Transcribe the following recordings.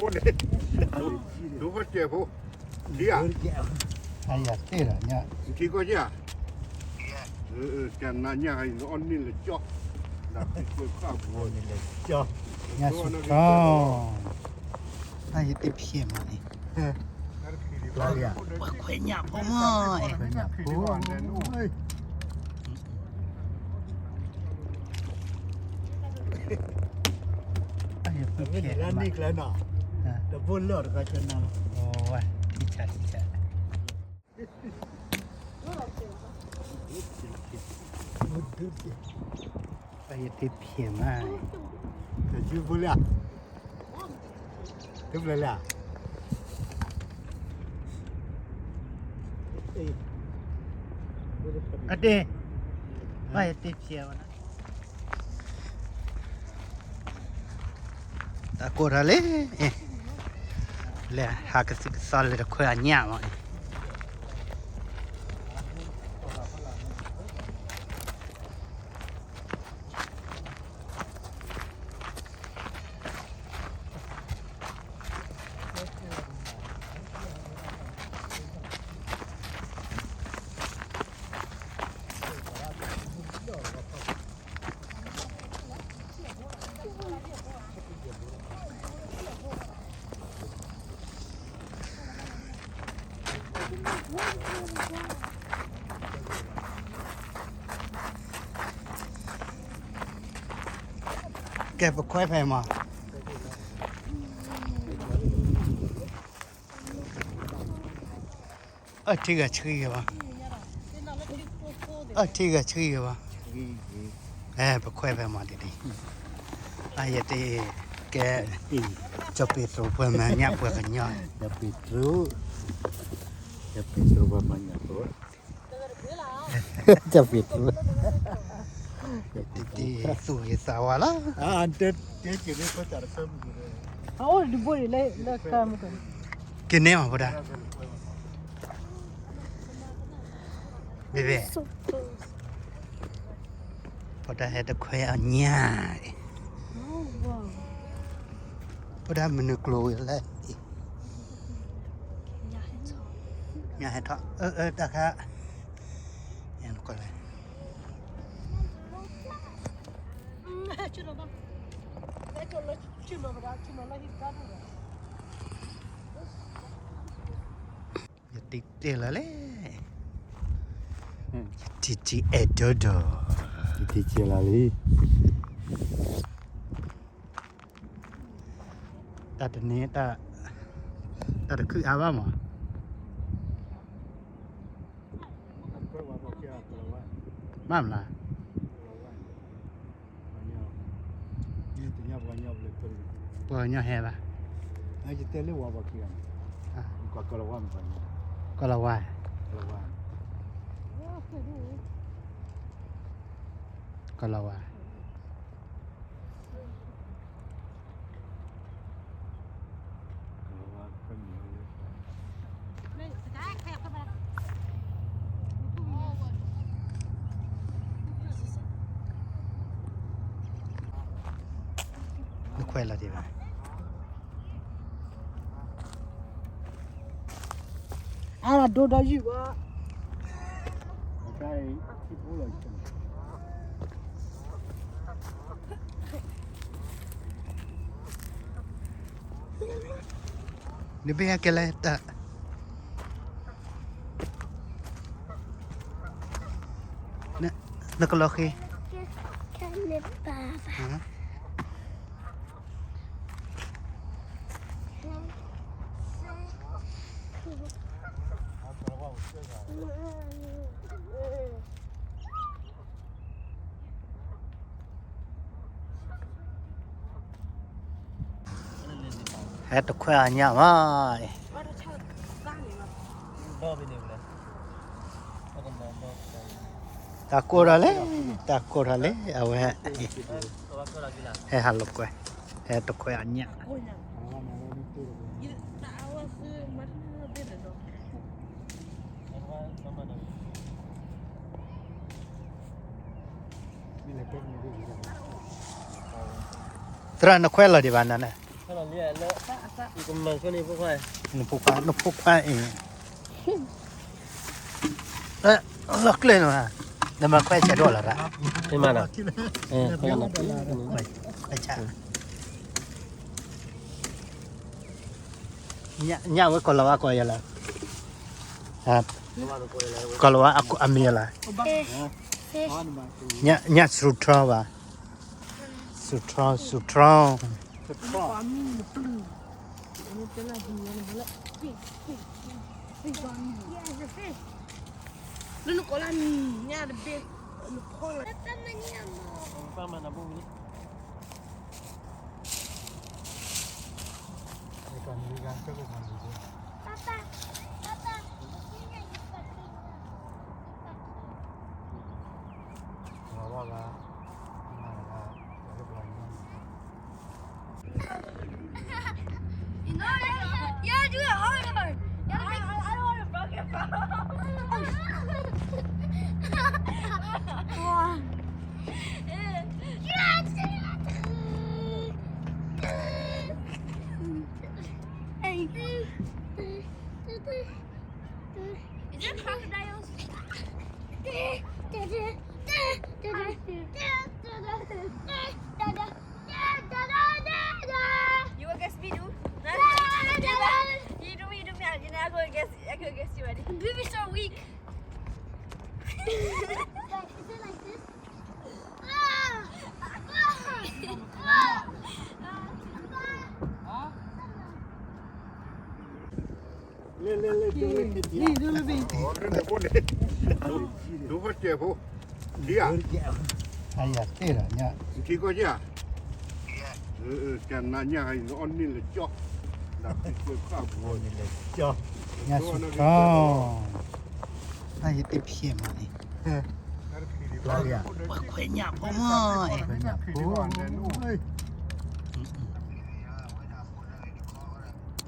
ဒိၣ်ကဲဖိ, ထံဧါ, အယၤတ့ၢ်လီၤညါ, ထံကီၢ်ယၤ, ကနၤညါအံၤ နအီၣ်န့ၢ်လၢကၠီ, နအီၣ်န့ၢ်လၢကၠီ, ညါဆူၣ်ထီ, အယတ့ၢ်ဖျဲးမးန့ၣ်, ပှၤခွဲးညၣ်ဖိမး, ခွဲးညၣ်ဖိ အယတ့ၢ်ဖျဲးမး, တဘိလၢာ်တခါကနၤ, ဝဲ, ထံဆးထံဆး, ပယတ့ဖျဲးမး, တယုၢ်ဖိလၢ, တဖျဲးလၢ, အတ့, ပယတ့ဖျဲးဝဲ, တၢ်ကိၢ်ထီၣ်လံ, လဲၤဟးကသုးကသီလၢတခွဲးအညၣ်မးန့ၣ်, ကဲ ပခွဲးဖဲမး, အထံဂၤဆှံဂ့ၤဘၣ်, အထံဂၤဆှံဂ့ၤဘၣ်, အဲ ပခွဲးဖဲမးဒ်ဒ်, အယတ့, ကဲ, ကၠီၤပ့းတရူးပှၤမၤညၣ်ပှၤကညီ, ကၠီၤပ့းတရူး, ကၠီၤပ့းတရူးပှၤမၤညၣ်ပှၤ ကၠီၤပ့းတရူး, တ့တ့သူၣ်ဂ့ၤသးဝါလီၤ, အအိၣ်တဘိလၢ, ကန့ၢ်မးဖိဒၣ်, ဘဲဘဲ, ဖိဒၣ်ဟဲတခွဲးအညၣ်, ဖိဒၣ်မနုၤကျိၤဝဲလဲၣ်, ညၣ်ဟဲထီၣ်, အၢ အၢ တၢ်ခါ, ညၣ်နကွၢ်လဲၣ် ယတံၤတဲလၢလဲၣ်, ယတံၤတဲအဲၣ်ဒိးဒီး, ယတံၤတဲလၢလံ, တၢ်တန့ၢ်, တၢ်တခုအါဘၣ်မး, မ့ၢ်မနုၤလဲၣ်, ပှၤကညီဟဲဘၣ်, ကီၢ်လီၤဝါ, ကီၢ်လီၤဝါ နခွဲးလီၤဒံးဘၣ်, အါဒိဒီးယုၢ်ဘၣ်, နဘ့ၣ်ဟဲကဲလဲၣ်တၢ်, နကလီၤဃံ, ဟဲတခွဲးအညၣ်မး, တၢ်ကိၢ်ထီၣ်လဲၣ်, တၢ်ကိၢ်ထီၣ်လဲၣ်, အဝဲ, ဟဲဟးလိာ်ကွဲ, ဟဲတခွဲးအညၣ် သရၣ်နခွဲးလီၤဒံးဘၣ်နၤန့ၣ်, နဖိခွါ, နဖိခွါအံၤ, လီၤကျဲနီၤ, နမၤခွဲးစဲးဒိၣ်လီၤရၣ်, ခွဲးဆၣ်, ညၣ်ဝဲကီၤလၤဝါကိးယၤလၢ, ကီၤလၤဝါအမံၤယၤလၢ, ညၣ်စူၤထီဘၣ်, စူၤထီ, စူၤထီ. You know that? Yeah, do it harder. Yeah, I, I, I don't want to broke your phone. Hey. Is there crocodiles? You will guess me, dude. You do me, you do me. You know, I go against, I go against you, buddy. Babies are weak. Is it like this? Nyasuto, တၢ်ယတဖျဲးမးန့ၣ်, ပှၤခွဲးညၣ်ဖိမး, ခွဲးညၣ်ဖိ,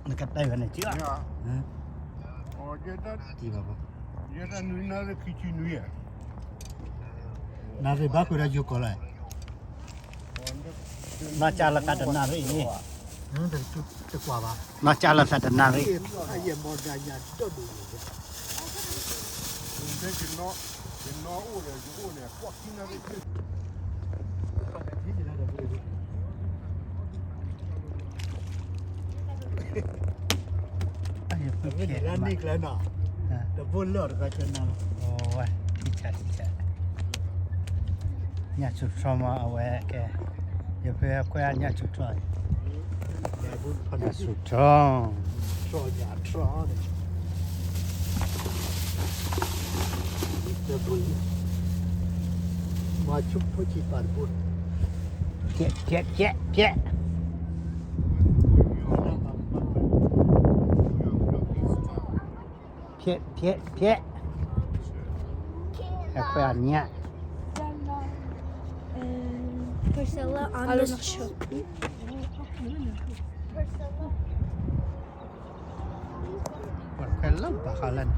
နကတဲဝဲန့ၣ်ကၠီ, တံၢ်ဘၣ်ဘၣ်, နၣ်ရံၣ်ဘၣ်ဃုာ်ဒီးယိၤကီၢ်လၢ, နၣ်ရံၣ်ဘၣ်ဃုာ်ဒီးယိၤကီၢ်လၢ, နၤကၢ်လီၤသးတနၣ်ရံၣ်အံၤ, တကွၢ်ဘၣ်, နၤကၢ်လီၤသးတနၣ်ရံၣ်. ထံဆးထံဆး, ညၣ်ဆူၣ်ထီမးအဝဲကဲ, ယဖဲခွဲးညၣ်ဆူၣ်ထီ, ညၣ်ဆူၣ်ထီ, ပျဲၢ်ပျဲၢ်ပျဲၢ်, ပျဲၢ်ပျဲၢ်ပျဲၢ်, အခွဲးအညၣ်, Priscilla on the show. ပှၤခွဲးလၢဘၣ်ဃးလၢန့ၣ်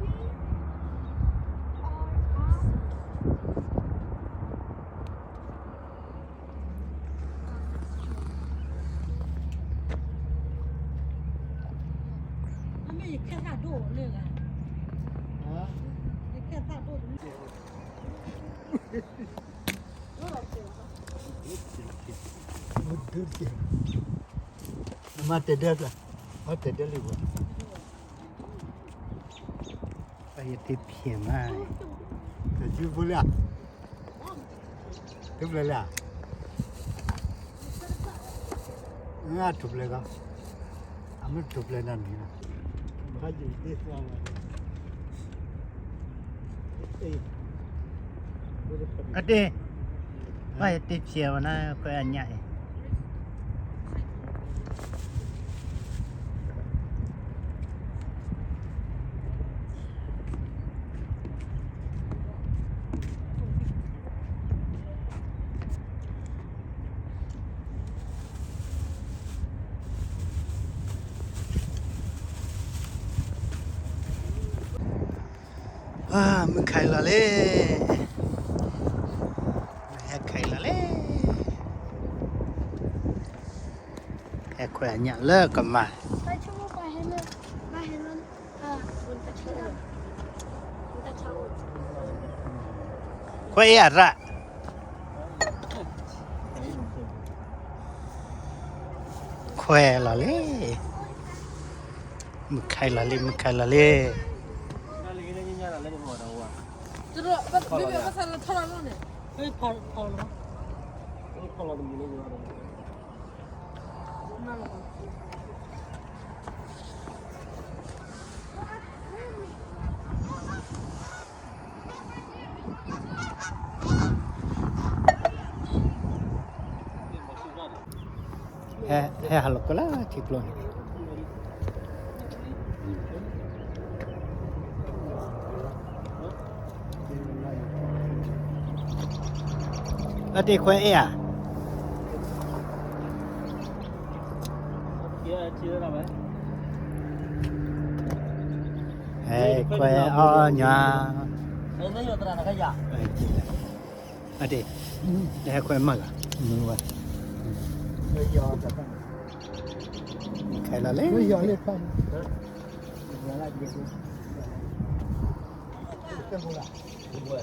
မ့ၢ်ယခဲသၣ်ဒိၣ်လၢဂၤ, ယခဲသၣ်ဒိၣ်တမ့ၢ်, မ့ၢ်တဲဒၢးကျါ, မ့ၢ်တဲဒၢးလံဝဲ, ပှၤယတဖျဲးမး, တၢ်စုဖိလၢ ထူၣ်ဖျဲးလၢ, ထူၣ်ဖျဲးကီး, အမ့ၢ်ထူၣ်ဖျဲးနၤန့ၣ်, အတ့ၢ်, ဘၣ်ယတ့ၢ်ဖျဲးဝဲနၤ ခွဲးအညၣ်အံၤ မုၢ်ခါလီၤလံ, ဟဲခါလီၤလံ, ဟဲခွဲးအညၣ်လၢကမၤ ခွဲးအ့ၣ်အရၣ်, ခွဲးလီၤလံ, မုၢ်ခါလီၤလံ, မုၢ်ခါလီၤလံ. ဟဲဟးလီၤကလၢထံကျိန့ၣ်, အတ့ၢ်ခွဲးအ့ၣ်ဧါ, ဟဲခွဲးအီၣ်ညါ, အတ့ၢ်, ဟဲခွဲးမၤဂၤ, မုၢ်ဝဲ, ခဲလၢာ်လံ, မုၢ်ဝဲ,